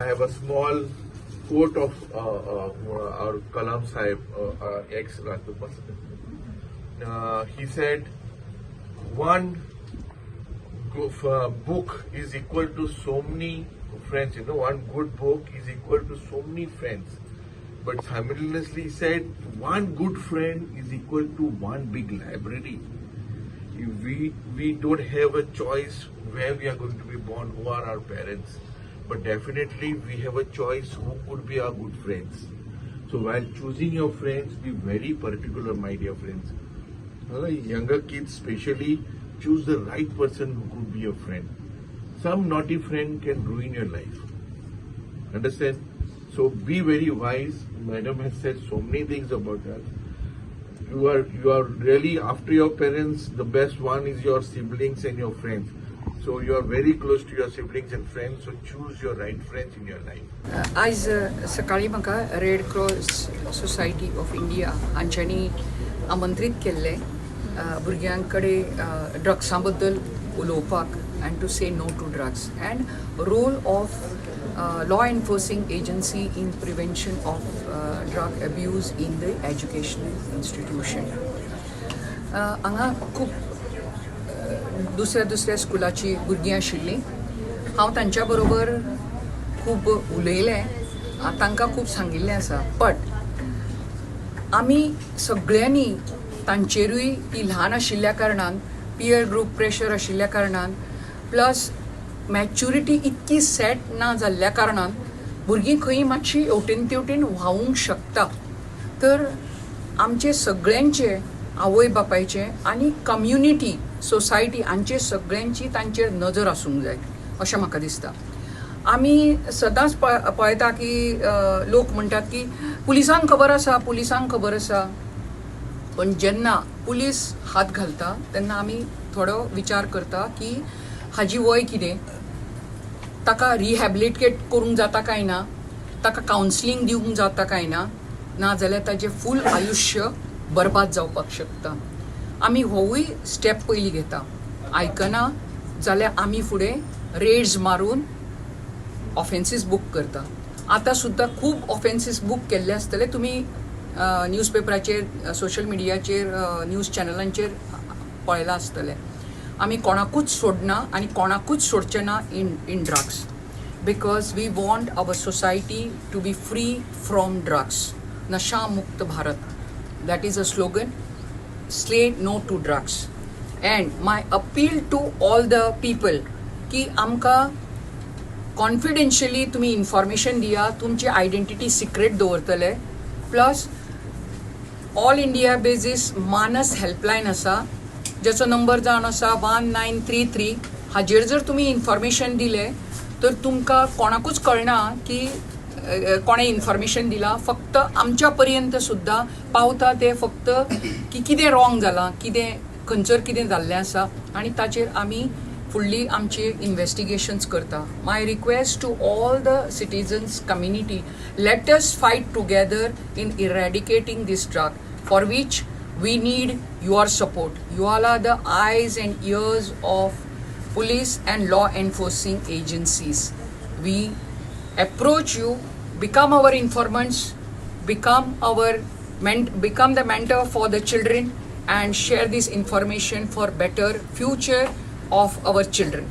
have a small quote of our Kalam Sahib, ex Rashtrapati. He said, "One book is equal to so many friends. One good book is equal to so many friends." But simultaneously he said, "One good friend is equal to one big library." We don't have a choice where we are going to be born, who are our parents, but definitely we have a choice who could be our good friends. So while choosing your friends, be very particular, my dear friends. Younger kids especially, choose the right person who could be your friend. Some naughty friend can ruin your life. Understand? So be very wise. Madam has said so many things about that. You are really, after your parents, the best one is your siblings and your friends. So you are very close to your siblings and friends. So choose your right friends in your life. आयज सकाळीं म्हाका red cross society of India हांच्यांनी आमंत्रीत केल्लें भुरग्यां कडेन ड्रग्सां बद्दल उलोवपाक and to say no to drugs and role of law enforcing agency in prevention of drug abuse in the educational institution. हांगा खूब दुसऱ्या दुसऱ्या स्कुलाची भुरगीं आशिल्लीं. हांव तांच्या बरोबर खूब उलयलें, तांकां खूब सांगिल्लें आसा, बट आमी सगळ्यांनी तांचेरूय ती ल्हान आशिल्ल्या कारणान, पियर ग्रूप प्रेशर आशिल्ल्या कारणान, प्लस मॅच्युरिटी इतकी सेट ना जाल्ल्या कारणान भुरगीं खंय मातशी हेवटेन तेवटेन व्हांवूंक शकता. तर आमचे सगळ्यांचे, आवय बापायचे आनी कम्युनिटी, सोसायटी हांचे सगळ्यांची तांचेर नजर आसूंक जाय अशें म्हाका दिसता. आमी सदांच पळयता की लोक म्हणटात की पुलिसांक खबर आसा, पुलिसांक खबर आसा, पण जेन्ना पुलीस हात घालता तेन्ना आमी थोडो विचार करता की हाजी वय कितें, ताका रिहॅबिलिटेट करूंक जाता काय ना, ताका कावन्सिलींग दिवंक जाता काय ना, ना जाल्यार ताजें फूल आयुश्य बरबाद जावपाक शकता. आमी होवूय स्टेप पयलीं घेता. आयकना जाल्यार आमी फुडें रेड्स मारून ऑफेन्सीस बूक करता. आतां सुद्दां खूब ऑफेन्सीस बूक केल्ले आसतले. तुमी न्यूजपेपराचेर, सोशल मिडियाचेर, न्यूज चॅनलांचेर पळयलां आसतलें. आमी कोणाकूच सोडना आनी कोणाकूच सोडचे ना in drugs, because we want our society to be free from drugs. नशा मुक्त Bharat, that is a slogan. Say no to drugs. And my appeal to all the people की आमकां कॉन्फिडेन्शियली तुमी इन्फॉर्मेशन दिया, तुमची आयडेंटिटी सिक्रेट दवरतले. Plus all India basis मानस helpline आसा, ज्याचो नंबर जावन आसा 1933. हाजेर जर तुमी इन्फॉर्मेशन दिलें तर तुमकां कोणाकूच कळना की कोणें इन्फॉर्मेशन दिलां. फक्त आमच्या पर्यंत सुद्दां पावता तें फक्त की कितें रॉंग जालां, कितें खंयसर कितें जाल्लें आसा आनी ताचेर आमी फुडली आमची इन्वेस्टिगेशन्स करता. My request to all the citizens, community, let us fight together in eradicating this drug, for which we need your support. You all are the eyes and ears of police and law enforcing agencies. We approach you, become our informants, become the mentor for the children and share this information for better future of our children.